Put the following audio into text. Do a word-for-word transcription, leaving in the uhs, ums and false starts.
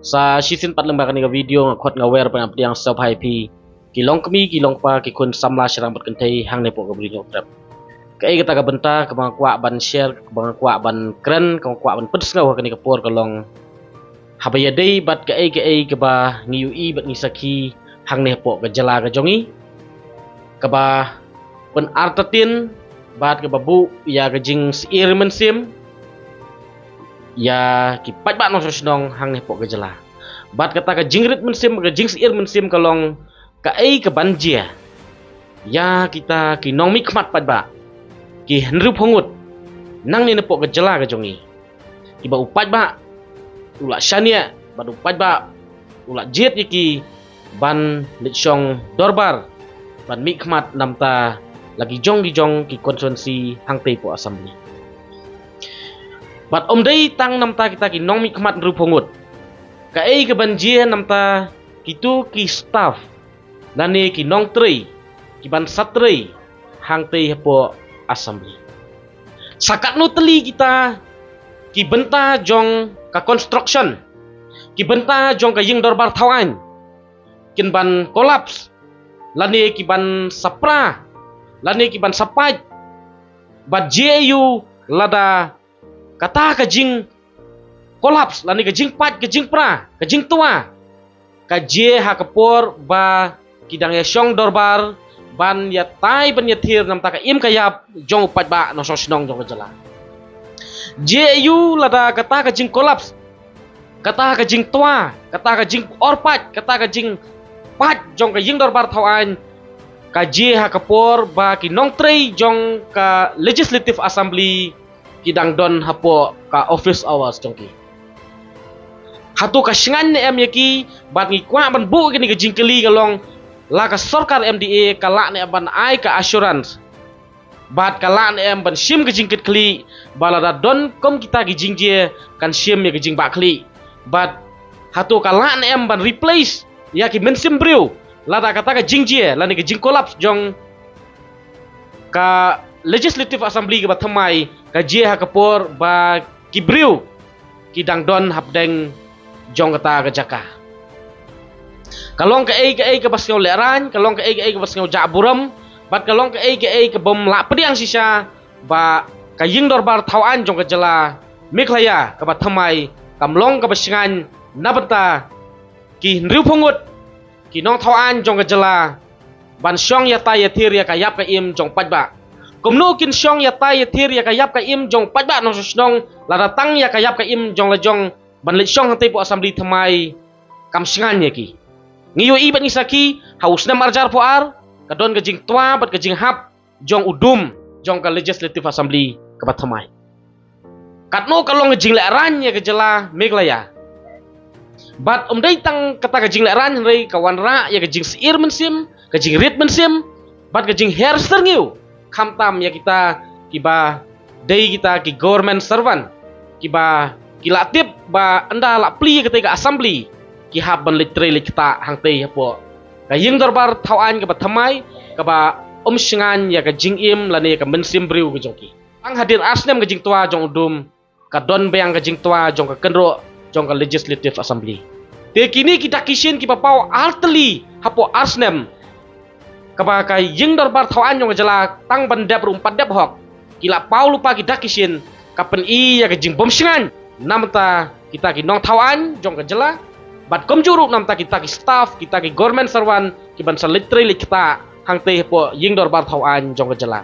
Sa shisien pat lyngba kane ka video nga khot nga wer ban pdiang sngewbha ïa phi ki longkmie ki longkpa ki khun samla shynrang bad kynthei hangne hapoh ka Bri Hynñiewtrep. Kaei kata ka bynta kaba nga kwah ban share, kaba nga kwah ban kren, kaba nga kwah ban pynsngew ha kane ka por ka long, haba ïadei bad kaei kaei kaba ngi ïohi bad ngi sakhi hangne hapoh ka jylla ka jong ngi, kaba pynartatien bad kaba buh ïa ka jingsyier mynsiem ïa ki paidbah nongshong shnong hangne hapoh ka jylla. Bad kata ka jingrit mynsiem, ka jingsyier mynsiem ka long kaei kaban jia ïa kita ki nongmihkhmat paidbah, ki hynriewphew ngut nangne napoh ka jylla ka jong ngi, kiba u paidbah u la shaniah bad u paidbah u la jied ïa ki ban leit shong dorbar ban mihkhmat namta la ki jong ki jong ki constituency hangtei hapoh Assembly. Bad ym dei tang namta kita ki nongmihkhmat hynriewphew ngut, kaei kaban jia namta kito ki staff lane ki nongtrei kiban sa trei hangtei hapoh Assembly. Sa katno tylli kita ki bynta jong ka construction, ki bynta jong ka ïing dorbar thaw aiñ kin ban collapse, lane kiban sa pra, lane kiban sa pait. Bad jia aiu lada kata ka jing collapse lane ka jingpait, ka jingpra, ka jingtwa ka jia ha ka por ba ki dang ïa shong dorbar ban ïatai ban ïathir namta ka im ka ïap jong u paidbah nongshong shnong jong ka jylla. Jia aiu lada kata ka jing collapse, kata ka jingtwa, kata ka jingorpait, kata ka jingpait jong ka ïing dorbar thaw aiñ ka jia ha ka por ba ki nongtrei jong ka Legislative Assembly ki dang don hapoh ka office hours jong ki. Hato ka shngaiñ ne em ïa ki? Bad ngi kwah ban buh kane ka jingkylli ka long, la ka sorkar M D A ka lah ne em ban ai ka assurance, bad ka lah ne em ban shim ka jingkitkhlieh ba lada don kum kita ki jingjia kan shim ïa ka jingbahkhlieh? Bad hato ka lah ne em ban replace ïa ki mynsiem briew lada kata ka jingjia lane ka jing collapse jong ka Legislative Assembly kaba thymmai ka jia ha ka por ba ki briew ki dang don hapdeng jong kata ka jaka? Ka long kaei kaei kaba sngew lehraiñ, ka long kaei kaei kaba sngew jah burom, bad ka long kaei kaei kabym lah pdiang shisha ba ka ïing dorbar thaw aiñ jong ka jylla Meghalaya kaba thymmai kam long kaba shngaiñ na bynta ki hynriewphew ngut ki nongthaw aiñ jong ka jylla ban shong ïatai ïathir ïa ka ïap ka im jong paidbah. Kumno kin shong ïatai ïathir ïa ka ïap ka im jong paidbah nongshong shnong lada tang ïa ka ïap ka im jong la jong ban leit shong hangtei hapoh Assembly thymmai kam shngaiñ ïa ki? Ngi ïohi bad ngi sakhi ha u snem arhajar arphew ar ka don ka jingtwa bad ka jinghap jong u dum jong ka Legislative Assembly kaba thymmai. Katno ka long ka jinglehraiñ ïa ka jylla Meghalaya. Bad ym dei tang kata ka jinglehraiñ hynrei ka wanrah ïa ka jingsyier mynsiem, ka jingrit mynsiem, bad ka jingher syrngiew, khamtam ïa kita kiba dei kita ki government servant kiba ki la tip ba ynda la plie katei ka Assembly ki hap ban leit trei leit ktah hangtei hapoh ka ïing dorbar thaw aiñ kaba thymmai, kaba ym shngaiñ ïa ka jingim lane ïa ka mynsiem briew ka jong ki. Tang hadien ar snem ka jingtwa jong u dum, ka don biang ka jingtwa jong ka kynroh jong ka Legislative Assembly. Te kine ki dak ki shin kiba paw ar tylli hapoh ar snem, kaba ka ïing dorbar thaw aiñ jong ka jylla tang ban dep ruh ym pat dep hok, ki la paw lypa ki dak ki shin, ka pyni ïa ka jingbymshngaiñ na bynta kita ki nongthaw aiñ jong ka jylla, bad kumjuh ruh na bynta kita ki staff, kita ki government servant kiban sa leit trei leit ktah hangtei hapoh ïing dorbar thaw aiñ jong ka jylla.